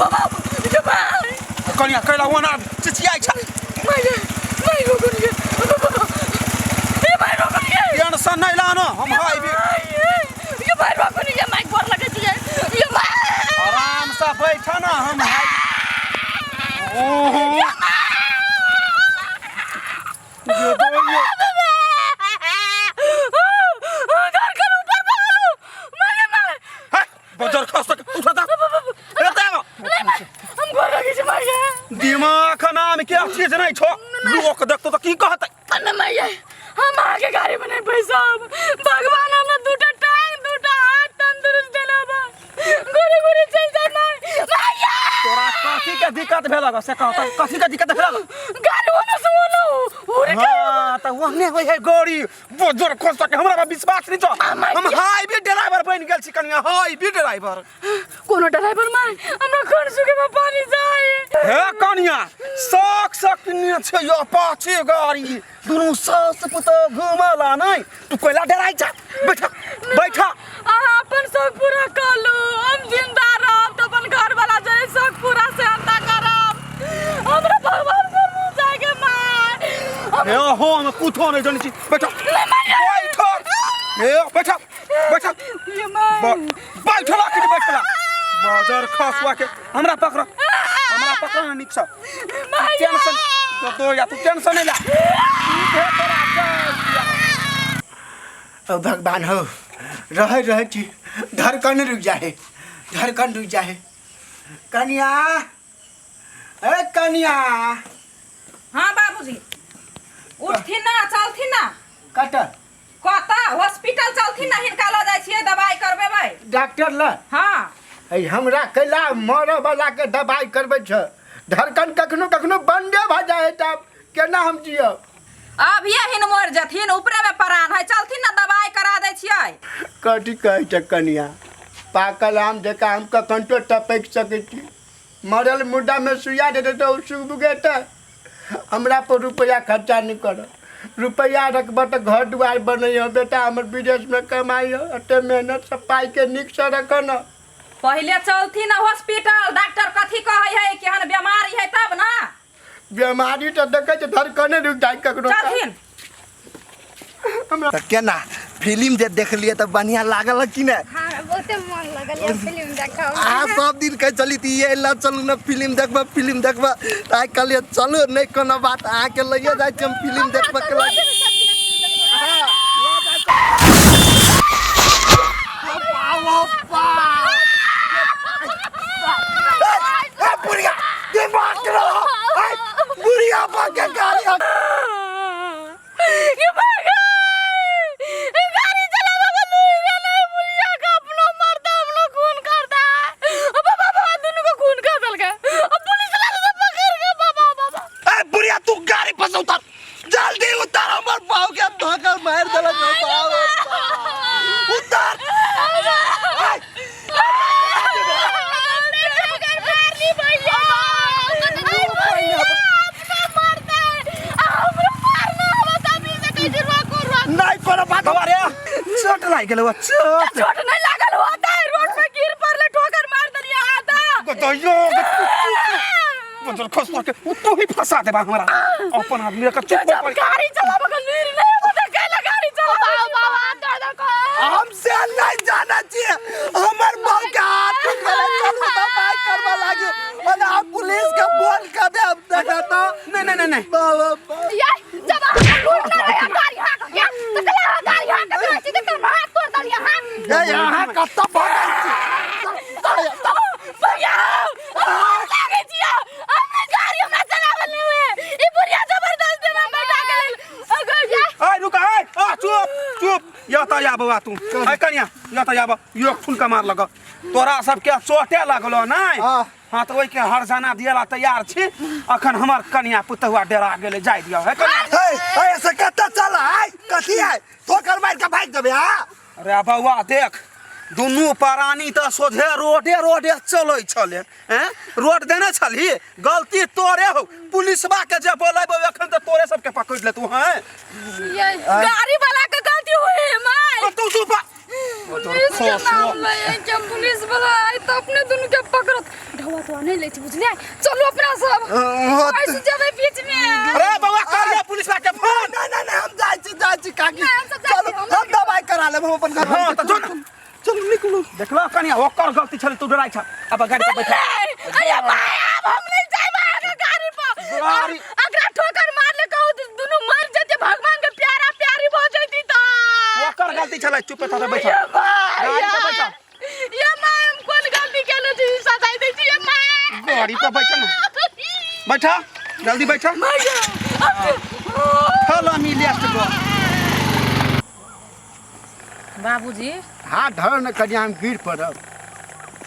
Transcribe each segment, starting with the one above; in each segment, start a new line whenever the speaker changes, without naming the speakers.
बाबा ये माय
कनिया कैला ओना चिचियाइ छ
माय माय रोको नि ये माय रोको नि
टेंशन नहीं लानो हम हाईवे
ये माय रोको नि ये माय गोर लगे छियै ये माय
आराम से बैठ ना हम हाई ओहो ये दो ये
घर कर ऊपर भगलू माय माय
हे, बजर खस तक उठा दा ए दा
हम गोर लगे छी माय
दिमाग नाम के चीज नहीं छो लोक देखतो तो की कहतै
ना माय हम आगे गाड़ी में नहीं बैसब भगवान हमरा दूटा टांग दूटा हाथ तंदुरुस्त देले बा गोरे गोरे चल जाए माय माय
तोरा कथी के दिक्कत भेलक से कहत कथी के दिक्कत भेलक
गाड़ी ओने से ओने उड़ के
हाँ त ओहने होइ है गड़ी बजर खस तक हमरा पर विश्वास नहीं छो हम हाईवे ड्राइवर बनि गेल छी कनिया हाईवे ड्राइवर
कोनो ड्राइवर माय हमरा कोन सुखे में पानी जाए
हे कनिया शौक शौक ने छै यो पाछे गाड़ी दुनू सास पुतोह घुमला नहीं तू कोइला डराइ छ बैठ बैठ
अहाँ अपन शौक पूरा कर लू हम जिंदा रहब तो अपन घर वाला जे शौक पूरा से अंता करब हमरा भगवान को मुँह जाके मार
हे हो हम कुछो नहीं जानै छी बैठ बैठ हे बैठ बैठ
ये मार
बैठला कि बैठला बाजार खसवा के हमरा पकड़ हमरा पकड़ ना नीक से टेंशन तो तो या तू टेंशन नहीं ला ठीक है तोरा जय सिया।
ओ भगवान हो रहे रहे छी धड़कन रुक जाए धड़कन रुक जाए कनिया ए कनिया
हाँ बाबूजी उठथिन ना चलथिन ना
कत
कतऽ हॉस्पिटल चलथिन ना हिनका लऽ जाइ छियै दबाइ करबेबै
डॉक्टर ल
हाँ
ऐ हमरा कैला मरऽ वाला के दबाइ करबै छ धड़कन कखनो कखनो बंदे भऽ जाइ है तब केना हम जियब
अभिये हिन मरि जेथिन ऊपरे में प्राण है चलथिन ना दबाइ करा दै छियै
कथी कहै छै कनिया पाकल आम जकाँ हम कखन तो टपकि सकै छी मरल मुर्दामे सुइया देतै तऽ ओ सुगबुगेतै हमरा पर रुपैआ खर्चा नहि कर रुपैआ रखबह तऽ घर दुआर बनैह बेटा हमर विदेशमे कमाइह एते मेहनतसँ पाइके नीकसँ रखऽ ने
पहिले चलथिन हॉस्पिटल डॉक्टर कथी कहै है केहन बीमारी है तब ना
बेमारी तऽ देखै छै धड़कने रुकि जाइ ककरो
चलथिन
हमरा
तऽ केना फिल्म जे देखलियै तऽ बढ़िआँ लागल कि नहि
हाँ बहुते मन लगल ये फिल्म देखऽ
अहाँ सब दिन कहै छली तऽ ये लऽ चलू ने फिल्म देखबै फिल्म देखबै तऽ आइ कहलियै चलू नहि कोनो बात अहाँके लैए जाइ छी हम फिल्म देखबऽके लेल बुढ़िया दिमाग बुढ़िया के गाड़ी
ये भगवान गाड़ी चलावे के लुइरे नहीं बुढ़िया के अपनो मरता अपनो खून करता अब बाबा बाबा दोनों को खून कर देलके अब पुलिस वाला से पकड़ के बाबा बाबा
ए बुढ़िया तू गाड़ी पर से उतर जल्दी उतर हमर पाव के धोखा मार देलक रे बाप उतर
नहीं कोनो बात हमारे चोट लागि गेल चोट
चोट नहीं लागल होता है रोड पे गिर पड़ले ठोकर मार देलिए आधा
गदयो बजर खस के तू ही फंसा देबा हमरा अपन आदमी के चुप
जब गाड़ी चलावे के लूर नहीं होता कैला गाड़ी चलावे बाबा दर्द को
हम से नहीं जाना चाहिए हमर बहू के हाथ टूट गेलै चलू दबाई करबा लागी और आप पुलिस के फोन कर दे अब देखा तो
नहीं नहीं नहीं नहीं
बाबा बाबा।
ये जब अहाँ लूर ना रहे गाड़ी हाँक या तो कला गाड़ी हाँक के रहै छी तऽ तोर हाथ तोड़ देलियै हाथ
ए यहाँ कत्ता भागै छी
भैया हम लागै छियै हमने गाड़ी हमरा चलावल नहीं हुए ई बुढ़िया जबरदस्ती में बैठा के लेल अगर या
आय रुक आय आ चुप चुप या त या बौआ तू आय कनिया या त या यो ठुनका मार लग तोरा सबके चोटे लागलो नहीं
हाँ।
हाँ तो ओहिके हरजाना दियला तैयार छी अखन हमर कनिया पुतहुआ डेरा गेलै जाय दियौ हे कनिया
हे हे ऐसे कत्ता चल आय कथी आय ठोकर मार के भाग देबे हां
अरे बौआ देख दुनू प्राणी तऽ सोझे रोडे रोडे चलै छलै हैं रोड देने छलही गलती तोरे हो पुलिसबा के जे बोलेबो एखन तऽ तोरे सबके पकड़ लेतू हैं
गाड़ी वाला के गलती हुई है माय
तू चुप
पुलिस के नाम ले के पुलिस वाला आई तो अपने दोनों के पकड़त ढवा तो नहीं ले छी बुझलिए चलू अपना सब ऐसे जेबै बीच में।
अरे बउआ कर लिया पुलिस के फोन।
ना ना ना, हम जाइ छी, जाइ छी काकी।
नहीं, हम सब जाइ
चलू
छी, हम
हम दवाई करा लेब हम अपन घर।
हाँ त जो न।
चलू निकलू।
देखलो कनिया ओकर गलती छल, तू डराइ छ। अब गाड़ी पर बैठा।
अरे भाई अब हम नहीं जाइब आगे गाड़ी पर।
गाड़ी-
अगरा ठोकर मार ले कहू तो दुनू मर जते, भगवान के प्यारा प्यारी भ जती त।
ओकर गलती छल, चुप था बैठ।
ये माय,
गाड़ी पर बैठा।
ये my, हम कोन गलती केले छी सजाई दै छी ये my.
गाड़ी पर बैठा ना, बैठा जल्दी बैठा। चल हम लिस्ट गो।
बाबूजी
हाथ धर न कनिया, हम गिर पड़ब।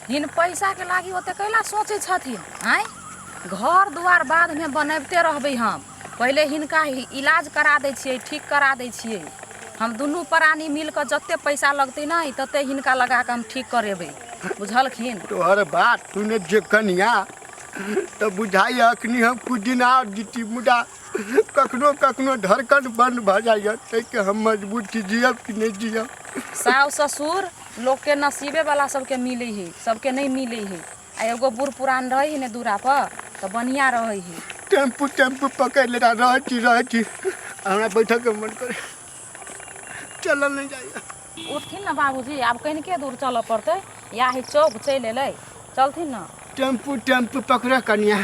हिन पैसा के लागी ओते कैला सोचै छथिन आँय? घर दुआर बादमे बनबिते रहबै। हम पहिले हिनका इलाज करा दै छियै, ठीक करा दै छियै। हम दुनू प्राणी मिल कऽ जते पैसा लगतै ने तते हिनका लगा कऽ हम ठीक करेबै, बुझलखिन?
तोहर बात सुने जे कनिया तऽ बुझाइए अखनी हम कुछ दिन आर जीती, मुदा कखनो कखनो धड़कन बंद भऽ जाइए, ताहिके हम मजबूर छी, जियब कि नहि जियब।
साउ ससुर लोकके नसीबे वाला सबके मिलै है, सबके नहि मिलै है। आ एगो बूढ़ पुरान रहै है ने दूरा पर तऽ बढ़िआँ रहै है।
टेम्पू टेम्पू पकड़ि लेता रहै छी, रहै छी, हमरा बैठऽके मन करे, चलल नहि जाइए।
उठथिन ने बाबूजी, आब कनिके दूर चलऽ पड़तै, या है चौक चलि एलै, चलथिन ने।
टेम्पू टेम्पू पकड़ कनिया।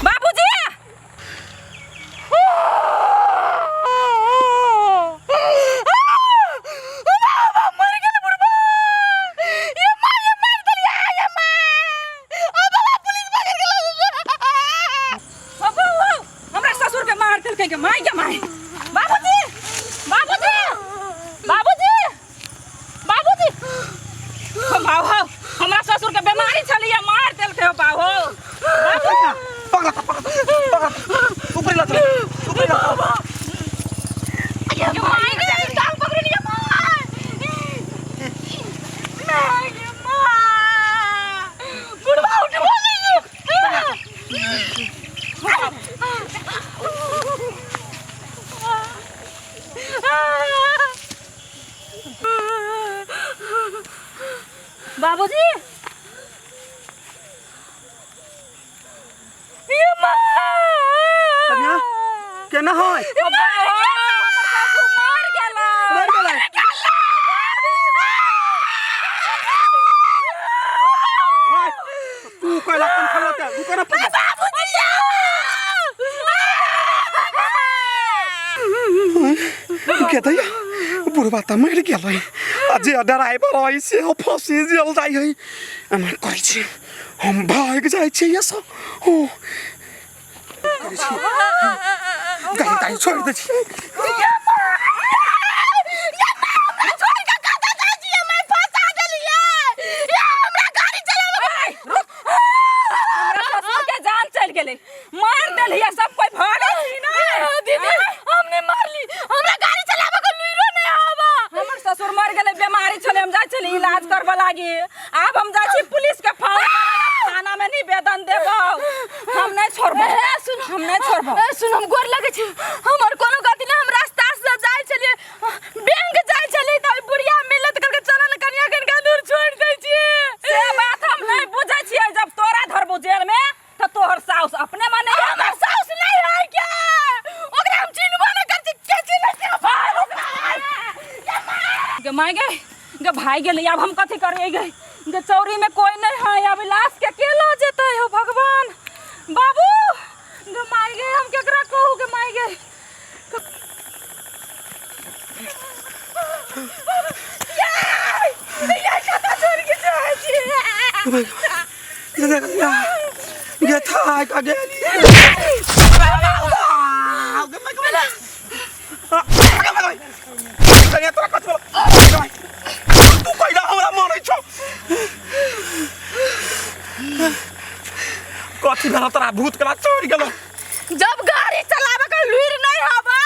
बाबूजी
बाबा मर गेल बुढ़बा। ये मां, ये मार देलियै, ये मां। ओ बाबा पुलिस पकड़ गेल।
बाबू हमरा ससुर के मार देलकै के my के my. बाबूजी बाबूजी बाबूजी बाबूजी बाबू हमरा ससुर के बीमारी छलैया, मार देलकै हो बाबू।
पकड़ पकड़ पकड़, ऊपर ला चल, ऊपर ला।
ये मां गे, टांग पकड़ लिया मां। मां गे मां। बुढ़बा उठबो नहीं।
बाबूजी
ये मां।
कन्या केना होय?
हमर ससुर मर गेला।
मर गेलै? हाय, तू कहला कोन खलते तू केना पकड़? के दैया बुढ़बा तऽ मरि गेलै आ जे ड्राइवर है से फँसी जेल जाइ है। एना करै छी हम भागि जाइ छी, ये सब हो करै छी, गाड़ी ताड़ी छोड़ि दै छी।
छोड़ के कतऽ जाइ छियै? मैं फंसा देलियै। ये हमरा गाड़ी चलाबऽ
हमरा ससुर के जान चलि गेलै, मार देलियै, सब कोई भागै छी ने।
दीदी हमने मारली, हमरा गाड़ी चलाबऽ के लुइरो नहीं आवा।
हमर ससुर मर गेलै, बीमारी छलै, हम जाइ छली इलाज करबऽ लागी। आब हम जाइ छी पुलिस के फोन करऽ, आब थाना में निवेदन देबौ। हम नहि छोड़बौ।
ए सुन,
हम नहि छोड़बौ।
ए सुन, हम गोर लगै छी, हमर कोनो गलती नहीं। हम रास्ता से जाइ छलियै, बैंक जाइ छलियै तऽ बुढ़िया मिलत करके चलल कनिया कनिका दूर छोड़ि दै छियै।
से बात हम नहि बुझै छियै। जब तोरा धरबौ जेल में तऽ तोहर साउस अपने मने।
हमर साउस नहीं है क्या? ओकरा हम चिन्हबो नहीं करती, के चिन्है छै भाई ओकरा?
गे my गे, गे भाई गेलै, आब हम कथी करियै गे? गे चौरी में कोई नहीं है, अब लाश के के लऽ जेतै? हो भगवान बाबू, गे माय गे, हम केकरा कहू? गे माय गे।
ये कतऽ छोड़ि के जाइ छियै?
गे था का गेली कनिया तोरा कथी बोल? तू कहिला हमरा मारै छौ? कथी भेल तोरा? भूत कला चढ़ि गेलो।
जब गाड़ी चलावे के लुइर नहीं हवा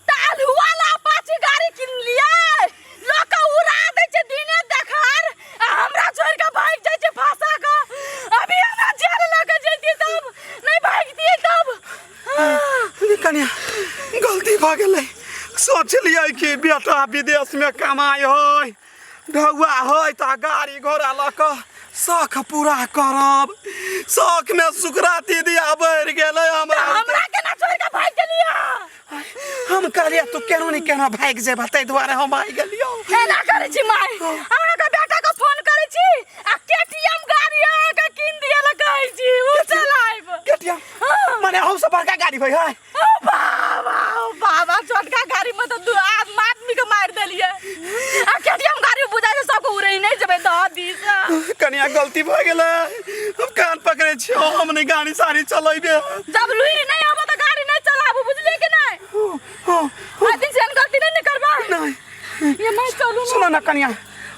त आलुआ ला अपाची गाड़ी किन लियै, लोग के उड़ा दै छै दिने देखार आ हमरा
कनिया गलती भऽ गेलै सोचलियै कि बेटा विदेशमे कमाइ होइ ढौआ होइ तऽ गाड़ी घोड़ा लऽ कऽ शौख पूरा करब शौखमे सुकराती दिया बढ़ि गेलै हमरा
हमरा केना छोड़ के भागि गेलियै
हम कहलियै तू केना नहि केना भागि जेबह ताहि दुआरे हम आइ गेलियौ
एना करै छी माय हमरा के बेटा के फोन करै छी आ केटीएम गाड़ी अहाँ के कीन दिए ला कहै छी उ चलाइब
केटीएम माने अहू से बड़का गाड़ी भाई है
ओ बाबा ओ बाबा छोटका गाड़ी में तो दू आदमी के मार देलिए आ केटीएम गाड़ी बुझा छै सबके उड़ै नहीं जेबै दह दिस
कनिया गलती भऽ गेलै हम कान पकड़ै छियौ हम नहि गाड़ी साड़ी चलेबे
जब लुइर नहीं आबो तो गाड़ी नहीं चलाबू बुझलिए कि नहीं
नहीं
आ दिन से गलती नहीं ने करबा ये मैं चलू
सुनो ना कनिया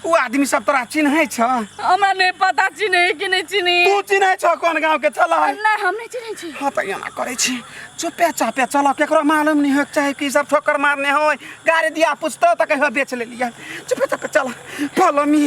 ओ आदमी सब तोरा चिन्है छ
हमरा नहीं पता चिन्है कि नहीं चिन्है
तू चिन्है छ कोन गाँव के चल है
नहीं हम नहीं चिन्है छी
हाँ तऽ एना करै छी चुपे चापे चल केकरो मालूम नहीं होके चाही कि सब ठोकर मारने हो गाड़ी दिया पूछतो तऽ कहियो बेच लेलियै चुपे चापे चल फॉलो मी।